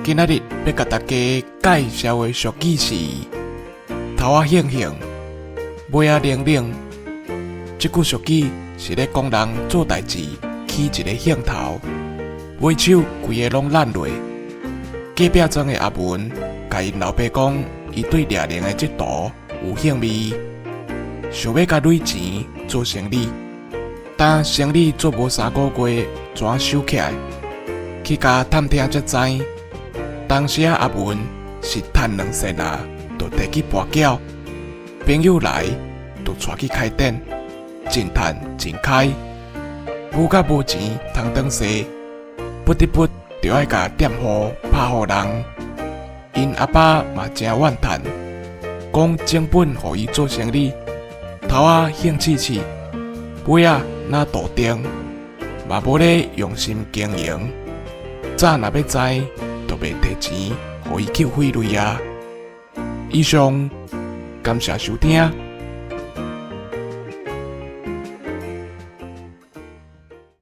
今仔日欲共大家介紹的俗語是頭仔興興，尾仔冷冷。這句俗語是咧講人做代誌起一個興頭，尾手規个攏爛落。隔壁莊的阿文共𪜶老爸講，伊對掠龍的這途有興味，想欲共鐳錢做生理。但生理做無3個月，怎收起來？去共探聽才知，當時阿文是趁2仙仔，就提去跋筊，朋友來就帶去開店，真趁真開，無甲無錢通當踅，不得不就愛共店戶拍予人。𪜶阿爸嘛誠怨嘆，講整本予伊做生理，頭仔興刺刺，尾仔若杜定，嘛無咧用心經營。早若欲知，就袂提錢予伊去費鐳矣。以上，感謝收聽。